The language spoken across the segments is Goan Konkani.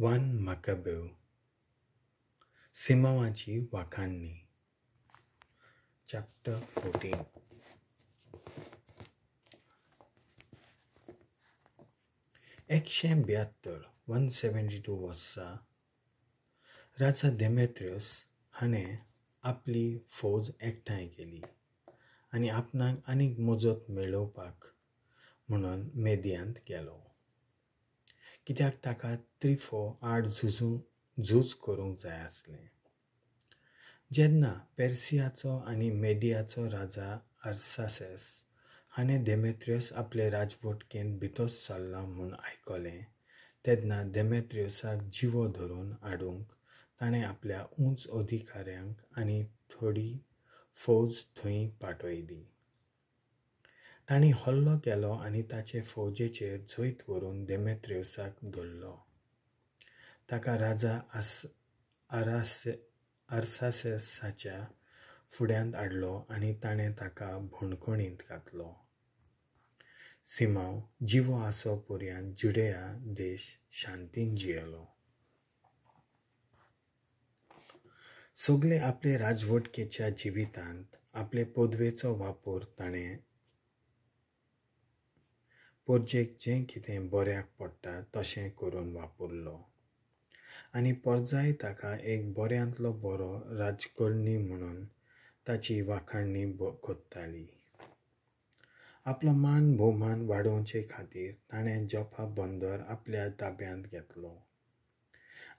1 मॅकाब्यू. सिमांवाची वाखाणणी. चॅप्टर 14. 172 172 वर्सा राजा देमेत्रियस हाणें आपली फौज एकठांय केली आनी आपणाक आनीक मजत मेळोवपाक म्हणून मेदियांत गेलो, कित्याक ताका त्रिफो आड झूज करूंक जाय आसलें. जेन्ना पेर्सियाचो आनी मेडियाचो राजा आर्सासेस हाणें देमेत्रियस आपले राजवटकेंत भितर सरला म्हूण आयकलें तेन्ना देमेत्रियसाक जिवो धरून हाडूंक ताणें आपल्या उंच अधिकाऱ्यांक आनी थोडी फौज थंय पाठयली. तांणी हल्लो केलो आनी ताचे फौजेचेर जैत व्हरून देमेत्रियसाक धरलो. ताका राजा आर्सासेसाच्या फुड्यांत हाडलो आनी ताणें ताका बंदखणींत घातलो. सिमांव जिवो आसो पर्यंत जुडेया देश शांतीन जियेलो. सगळे आपले राजवटकेच्या जिवितांत आपले पदवेचो वापर ताणें परजेक जें कितें बऱ्याक पडटा तशें करून वापरलो आनी परजाय ताका एक बऱ्यांतलो बरो राजकर्णी म्हणून ताची वाखाणणी करताली. आपलो मान भोवमान वाडोवचे खातीर ताणें जोपा बंदर आपल्या ताब्यांत घेतलो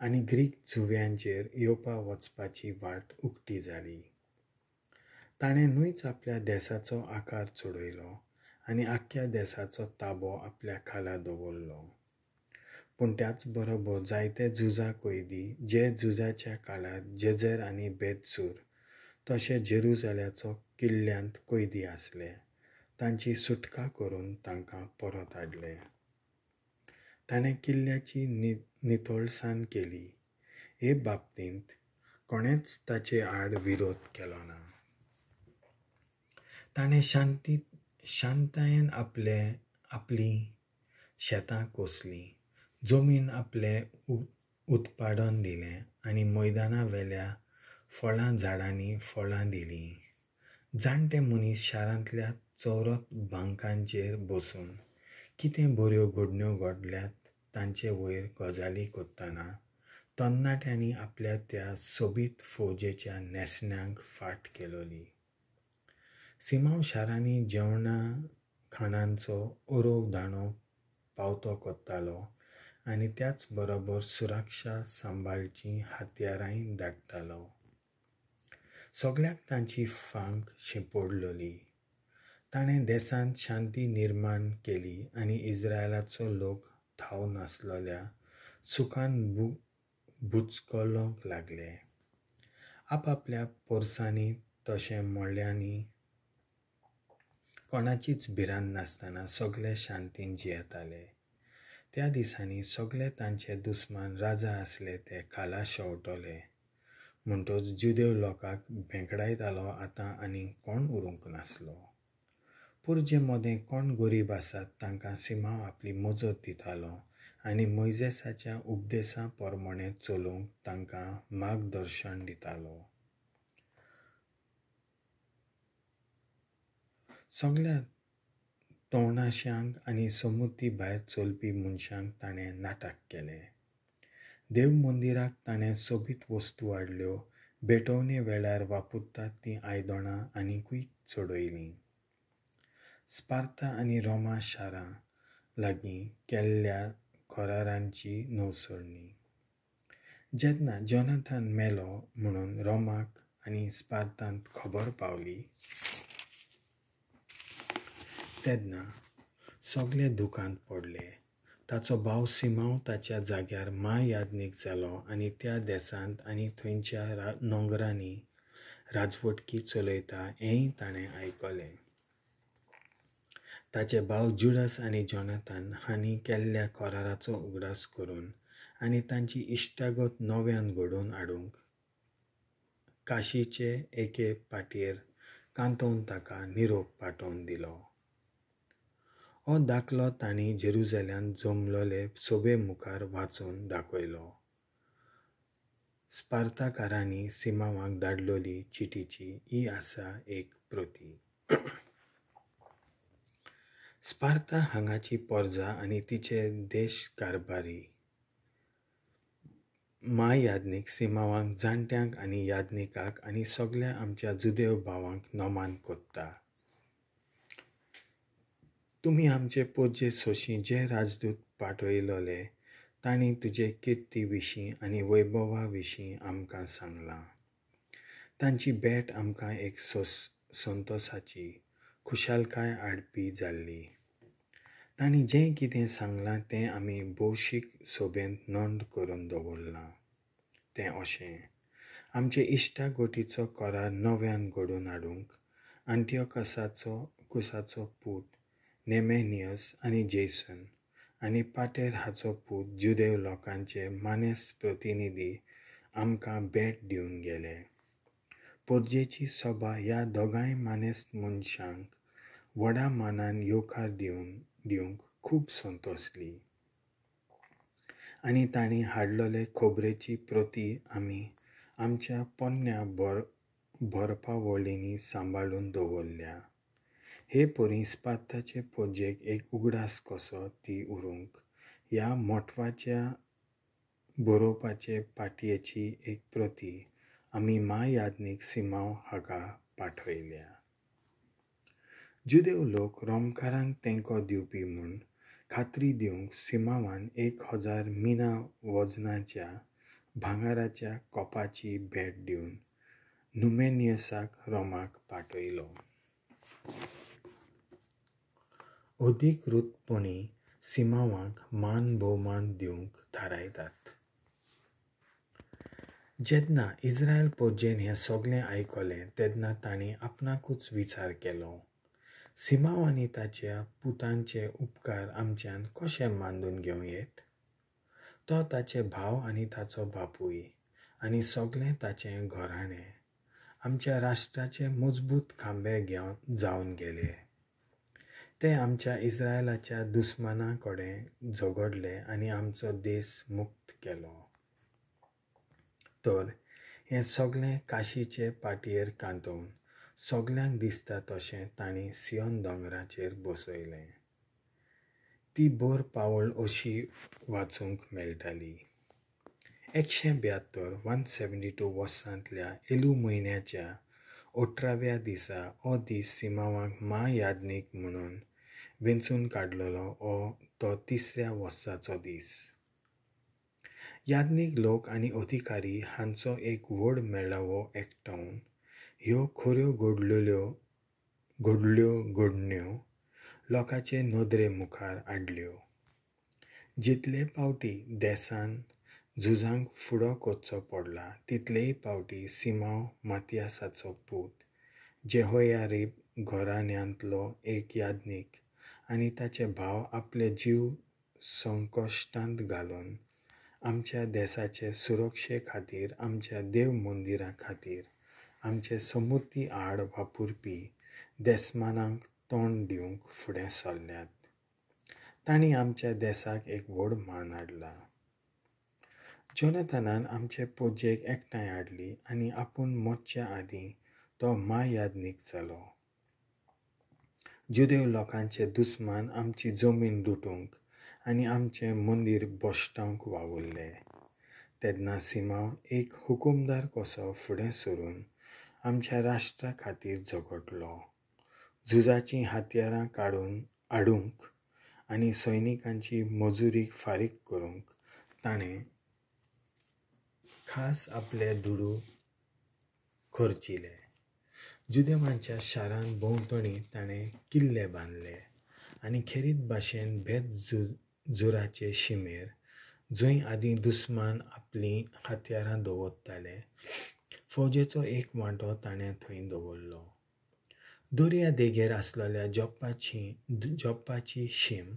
आनी ग्रीक जुंव्यांचेर येवपा वचपाची वाट उक्ती जाली. ताणें न्हूच आपल्या देसाचो आकार चडयलो आनी आख्ख्या देसाचो ताबो आपल्या खाला दवरलो, पूण त्याच बरोबर जायते झुजा कैदी जे झुजाच्या काळार जेझर आनी बेतसूर तशें जेरुजाल्याचो किल्ल्यांत कैदी आसले तांची सुटका करून तांकां परत हाडले. ताणें किल्ल्याची नितळसाण केली. हे बाबतींत कोणेंच ताचे आड विरोध केलो ना. ताणें शांतायेन आपलीं शेतां कसलीं, जमीन आपलें उत्पादन दिलें आनी मैदाना वेल्या फळां झाडांनी फळां दिलीं. जाणटे मनीस शारांतल्या चौरत बांकांचेर बसून कितें बऱ्यो घडण्यो घडल्यात तांचे वयर गजाली करतना तरणाट्यांनी आपल्या त्या सोबीत फौजेच्या न्हेसण्यांक फाट केलोली. सिमांव शारांनी जेवणा खाणांचो अरोव दाणो पावतो करतालो आनी त्याच बरोबर सुरक्षा सांबाळचीं हत्यारांय धाडटालो. सगळ्याक तांची फांक शिंपडलोली. ताणें देशांत शांती निर्माण केली आनी इस्रायलाचो लोक ठाव नासलेल्या सुखान बुचकलोंक लागले. आपापल्या पोरसांनी तशें मळ्यांनी कोणाचीच भिरांत नासतना सगळे शांतीन जियेताले. त्या दिसांनी सगळे तांचे दुस्मान राजा आसले ते खाला शेंवटले. म्हणटच जुदेव लोकांक भेंकडायतालो आतां आनी कोण उरूंक नासलो. पुरजे मदें कोण गरीब आसात तांकां सिमांव आपली मजत दितालो आनी मोयजेसाच्या उपदेसा प्रमाणें चलूंक तांकां मार्गदर्शन दितालो. सगळ्या तवनाश्यांक आनी समुद्री भायर चलपी मनशांक ताणें नाटक केलें. देव मंदिराक ताणें सोबीत वस्तू हाडल्यो, भेटवणे वेळार वापरतात तीं आयदनां आनीकूय चडयलीं. स्पार्ता आनी रोमा शारां लागीं केल्ल्या करारांची नवसरणी. जेन्ना जोनाथन मेलो म्हणून रोमाक आनी स्पार्तांत खबर पावली तेन्ना सगळे दुखांत पडले. ताचो भाव सिमांव ताच्या जाग्यार म्हायाज्ञीक जालो आनी त्या देसांत आनी थंयच्या नोंगरांनी राजवटकी चलयता हेंय ताणें आयकलें. ताचे भाव जुडास आनी जोनाथन हांणी केल्ल्या कराराचो उगडास करून आनी तांची इश्टागत नव्यान घडोवन हाडूंक काशीचे एके पाटयेर कांतोवन ताका निरोप पाठोवन दिलो. हो दाखलो तांणी जेरुजाल्यांत जमलोले सोबे मुखार वाचून दाखयलो. स्पार्ताकारांनी सिमांवाक धाडलोली चिटीची ही आसा एक प्रती. स्पार्ता हांगाची पोरजा आनी तिचे देश कारभारी म्हायाज्ञीक सिमांवाक, जाणट्यांक आनी याज्ञिकाक आनी सगळ्या आमच्या जुदेव भावांक नमान कोत्ता. तुमी आमचे पोरजे सोशी जे राजदूत पाठयलोले तांणी तुजे किर्ती विशीं आनी वैभवा विशीं आमकां सांगलां. तांची भेट आमकां एक संतोसाची खुशालकाय हाडपी जाल्ली. तांणी जें कितें सांगलां तें आमी भौशीक सोबेंत नोंद करून दवरलां. तें अशें, आमचे इश्टागोटीचो करार नव्यान घडोवन हाडूंक आंटिओकसाचो कुसाचो पूत नेमेनियस आनी जेसन आनी पाटेर हाचो पूत जुदेव लोकांचे मानेस्त प्रतिनिधी आमकां भेट दिवन गेले. पोरजेची सभा ह्या दोगांय मानेस्त मनशांक व्हडा मानान येवकार दिवंक खूब संतोसली आनी तांणी हाडलोले खबरेची प्रती आमी आमच्या पोन्न्या बरपावळींनी सांबाळून दवरल्या. हे परी स्पार्ताचे पोरजेक एक उगडास कसो ती उरूंक ह्या मोटवाच्या बरोवपाचे पाटयेची एक प्रती आमी म्हायाज्ञीक सिमांव हाका पाठयल्या. जुदेव लोक रोमकारांक तेंको दिवपी म्हूण खात्री दिवंक सिमांवान 1000 मिना वजनाच्या भांगराच्या कोपाची भेट दिवन नुमेनियसाक रोमाक पाठयलो. अधिकृतपणी सिमांवाक मान भोवमान दिवंक थारायतात. जेन्ना इस्रायल पोरजेन हें सगळें आयकलें तेन्ना तांणी आपणाकूच विचार केलो, सिमांव आनी ताच्या पुतांचे उपकार आमच्यान कशें मानून घेवं येत? तो ताचे भाव आनी ताचो बापूय आनी सगळें ताचें घराणें आमच्या राष्ट्राचे मजबूत खांबे घेवन जावन गेले. ते आमच्या इस्रायलाच्या दुस्माना कडेन झगडले आनी आमचो देश मुक्त केलो. तर हें सगळें काशीचे पाटयेर कांतोवन सगल्यांक दिसता तशें तांणी सियोन दोंगराचेर बसयलें. ती बोर पावळ अशी वाचूंक मेळटाली. 172 172 वर्सांतल्या एलू म्हयन्याच्या 18व्या दिसा हो दीस सिमांवाक म्हायाज्ञीक म्हणून वेंचून काडलेलो हो तो तिसऱ्या वर्साचो दीस. याज्ञीक लोक आनी अधिकारी हांचो एक व्हड मेळावो एकठावन ह्यो खऱ्यो घडल्यो घडण्यो लोकांचे नदरे मुखार हाडल्यो. जितले पावटी देसान झुजांक फुडो करचो पडला तितलेय पावटी सिमांव मातियासाचो पूत जेहोयारीब घराण्यांतलो एक याज्ञीक आनी ताचे भाव आपले जीव संकश्टांत घालून आमच्या देसाचे सुरक्षे खातीर, आमच्या देव मंदिरा खातीर, आमचे समुद्दी आड वापरपी देसमानांक तोंड दिवंक फुडें सरल्यात. तांणी आमच्या देसाक एक व्हड मान हाडला. जोनाथनान आमचे पोरजेक एकठांय हाडली आनी आपूण मरच्या आदीं तो म्हायाज्ञीक जालो. जुदेव लोकांचे दुस्मान आमची जमीन लुटूंक आनी आमचें मंदीर भश्टावंक वावुरले तेन्ना सिमांव एक हुकुमदार कसो फुडें सरून आमच्या राष्ट्रा खातीर झगडलो. झुजाचीं हत्यारां काडून हाडूंक आनी सैनिकांची मजुरी फारीक करूंक ताणें खास आपले दुडू खर्चिले. जुदेवांच्या शारान भोंवतणी ताणें किल्ले बांदले आनी खेरीत भाशेन भेत जुराचे शिमेर जंय आदीं दुस्मान आपलीं हत्यारां दवरताले फौजेचो एक वांटो ताणें थंय दवरलो. दर्या देगेर आसलेल्या जोप्पाची शीम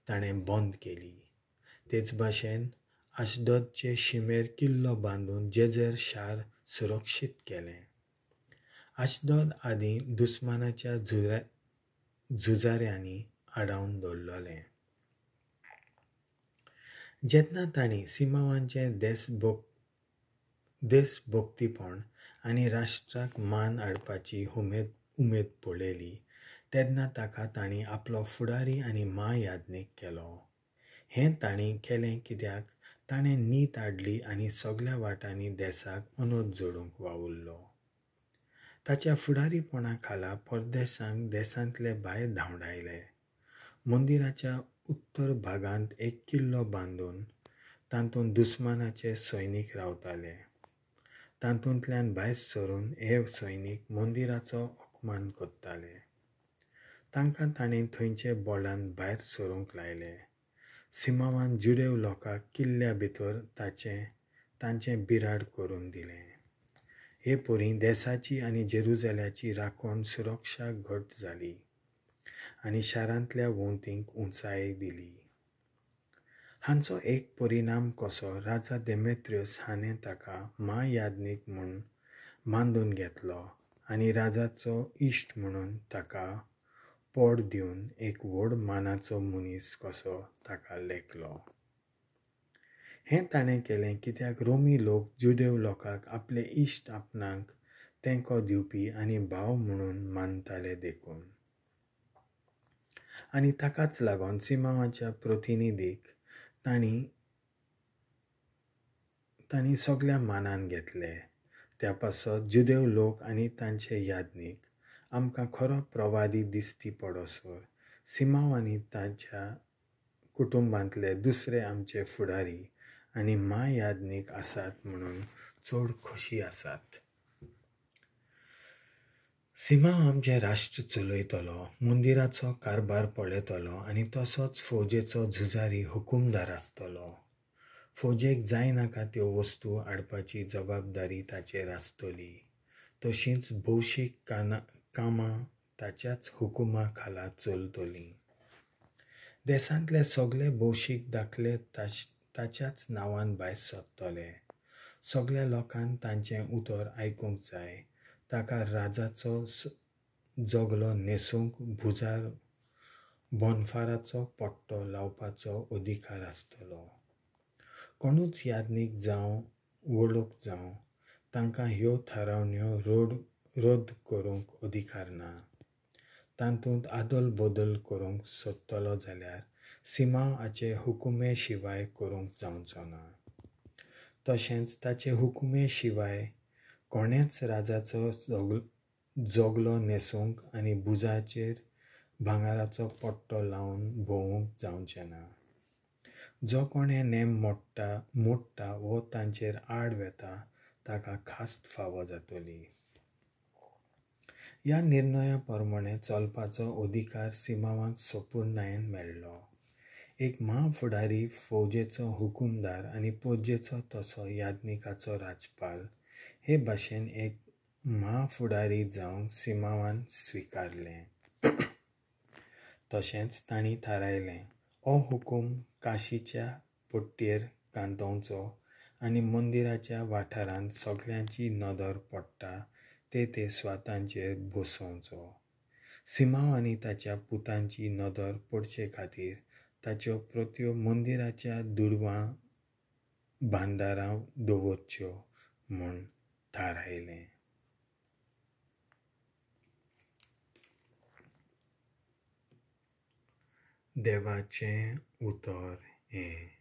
ताणें बंद केली. तेच भाशेन आशदोदचे शिमेर किल्लो बांदून जेझर शार सुरक्षीत केलें. आशदोद आदीं दुस्मानाच्या झुजाऱ्यांनी आडावन दवरलें. जेन्ना तांणी सिमांवाचें देशभक्तीपण आनी राष्ट्राक मान हाडपाची उमेद पळयली तेन्ना ताका तांणी आपलो फुडारी आनी म्हायाज्ञीक केलो. हें तांणी केलें कित्याक ताणें नीत हाडली आनी सगल्या वाटांनी देसाक अनोद जोडूंक वावुरलो. ताच्या फुडारीपणा खाला परदेशांक देशांतले भायर धांवडायले. मंदिराच्या उत्तर भागांत एक किल्लो बांदून तातूंत दुस्मानाचे सैनीक रावताले. तातूंतल्यान भायर सरून हे सैनीक मंदिराचो अपमान करताले. तांकां ताणें थंयचे बोलान भायर सरूंक लायले. सिमांवान जुदेव लोकांक किल्ल्या भितर तांचें बिराड करून दिलें. हे परी देसाची आनी जेरुजाल्याची राखण सुरक्षा घट जाली आनी शारांतल्या वण्टींक उंचाय दिली. हांचो एक परिणाम कसो राजा देमेत्रियस हाणें ताका म्हायाज्ञीक म्हूण मानून घेतलो आनी राजाचो इश्ट म्हणून ताका पड दिवन एक व्हड मानाचो मनीस कसो ताका लेखलो. हें ताणें केलें कित्याक रोमी लोक जुदेव लोकांक आपले इश्ट आपणाक तेंको दिवपी आनी भाव म्हणून मानताले देखून. आनी ताकाच लागून सिमांवाच्या प्रतिनिधीक तांणी सगल्या मानान घेतले. त्या पासत जुदेव लोक आनी तांचे याज्ञीक आमकां खरो प्रवादी दिसती पडसर सिमांव आनी ताच्या कुटुंबांतले दुसरे आमचे फुडारी आनी म्हायाज्ञीक आसात म्हणून चड खोशी आसात. सिमांव आमचें राष्ट्र चलयतलो, मंदिराचो कारभार पळयतलो आनी तसोच फौजेचो झुजारी हुकुमदार आसतलो. फौजेक जाय नाका त्यो वस्तू हाडपाची जबाबदारी ताचेर आसतली. तशींच भौशीक कामां ताच्याच हुकुमा खाला चलतलीं. देशांतले सगळे भौशीक दाखले ताच्याच नांवान भायर सरतले. सगल्या लोकांक तांचें उतर आयकूंक जाय. ताका राजाचो जगलो न्हेसूंक भुजार बोनफाराचो पट्टो लावपाचो अधिकार आसतलो. कोणूच याज्ञीक जावं वळख जावं तांकां ह्यो थारावण्यो रद्द करूंक अधिकार ना. तातूंत आदल बदल करूंक सोदतलो जाल्यार सिमांव हाचे हुकुमे शिवाय करूंक जावचो ना. तशेंच ताचे हुकुमे शिवाय कोणेंच राजाचो जगलो न्हेसूंक आनी भुजाचेर भांगराचो पट्टो लावन भोंवूंक जावचें ना. जो कोण हे नेम मोडटा वो तांचेर आड वेता ताका खास्त फावो जातली. ह्या निर्णया प्रमाणे चलपाचो अधिकार सिमांवाक सोपूर्णायेन मेळ्ळो. एक म्हाफुडारी, फौजेचो हुकुमदार आनी पोजेचो तसो याज्ञिकाचो राजपाल हे भाशेन एक म्हाफुडारी जावंक सिमांवान स्विकारलें. तशेंच तांणी थारायलें, हो हुकूम काशीच्या पट्टेर कांतोवचो आनी मंदिराच्या वाठारांत सगल्यांची नदर पडटा ते ते स्वातांचेर बसोवचो. सिमांव आनी ताच्या पुतांची नदर पडचे खातीर ताच्यो प्रत्यो मंदिराच्या दुडवां भांडारां दवरच्यो म्हूण थारायलें. देवाचें उतर हें.